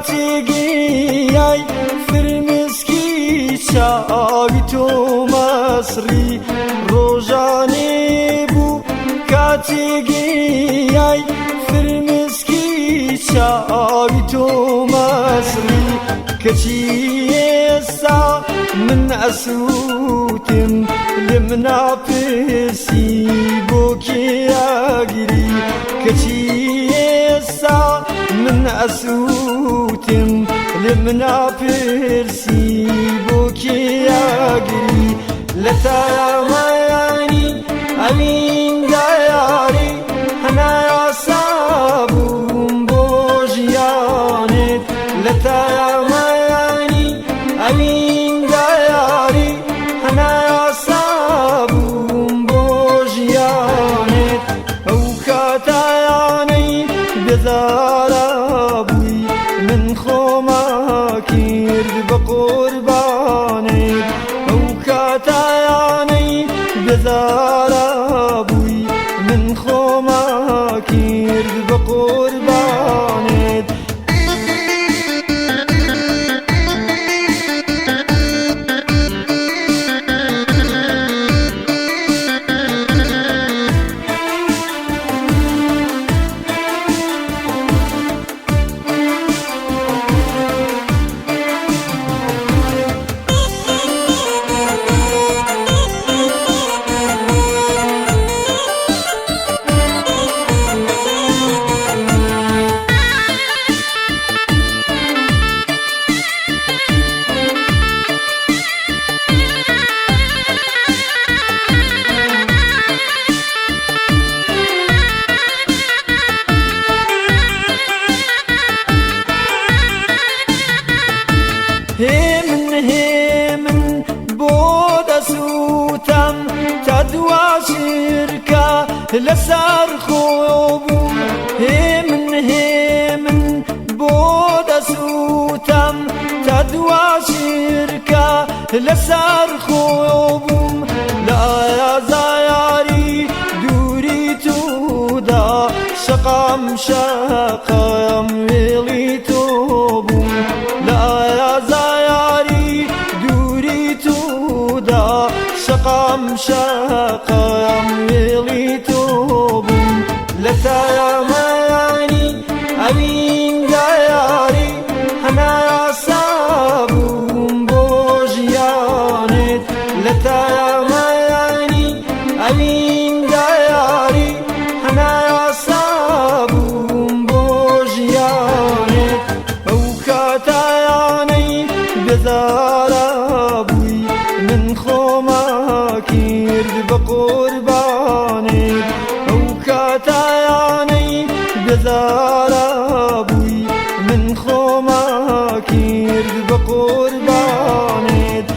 کاتێگیای فرمسکی چاوی تۆ مەسڕی ڕۆژانێ بوو کاتێگیای فرمسکی چاوی تۆ مەسڕی کەچی ئێستا من ئەسووتم لێم ناپرسی بۆ کێ ئەگری کەچی ئێستا من ئەسووتم لێم ناپرسی بۆ کێ ئەگری لە تامانی ئەویندایاری هەناسا بووم بۆ ژیانت لە تامانی ئەویندایاری هەناسا بووم بۆ ژیانت ئەو کاتایانەی بێزارە بووی من خۆما کرد بە قوربانت ئەو کاتایانەی بێزارە بووی من خۆما کرد بە قوربانت. هێمن هێمن بۆ دەسووتەم تا دوا شرکە لەسەر خۆ بووم هێمن هێمن بۆ دەسووتەم تا دوا شرکە لەسەر خۆ بووم لە ئازایاری دووری تۆدا شەقام شەقام وێڵی تۆ بووم لە ئازایاری دووری تۆدا شەقام شەقام وێڵی تۆ بووم لە تایامانی ئەویندایاری هەناسا بووم بۆ ژیانت لە تایامانی ئەویندایاری هەناسا بووم بۆ ژیانت ئەو کاتایانەی بێزارە بووی من خۆما کرد بە قوربانت ئەو کاتایانەی بێزارە بووی من خۆما کرد بە قوربانت.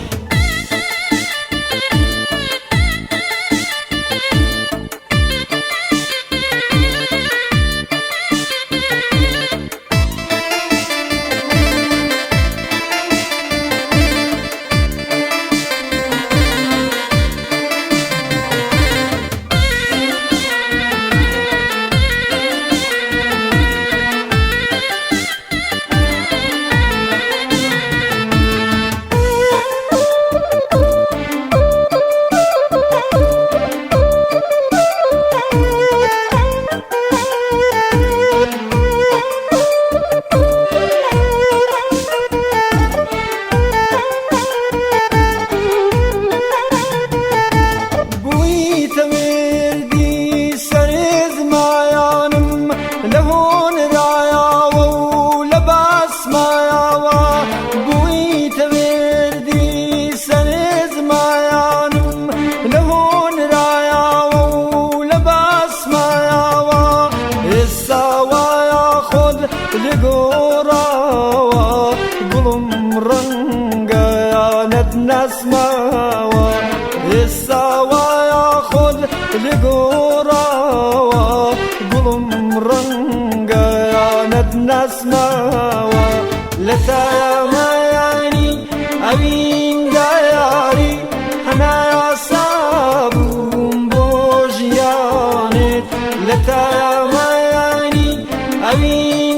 بوویتە وردی سەرزمایانم لە هۆنرایاوە و لە باسمایاوە بوویتە وردی سەرزمایانم لە هۆنرایاوە و لە باسمایاوە ئێستا وایە خۆت لە گۆڕاوە گوڵم ڕەنگەیانت نەسماوە ئێستا وایە خۆت لە گۆڕاوە گوڵم ڕەنگەیانت نەسماوە لە تایامانی ئەویندایاری هەناسا بووم بۆ ژیانت لە تایامانی ئەویندایاری.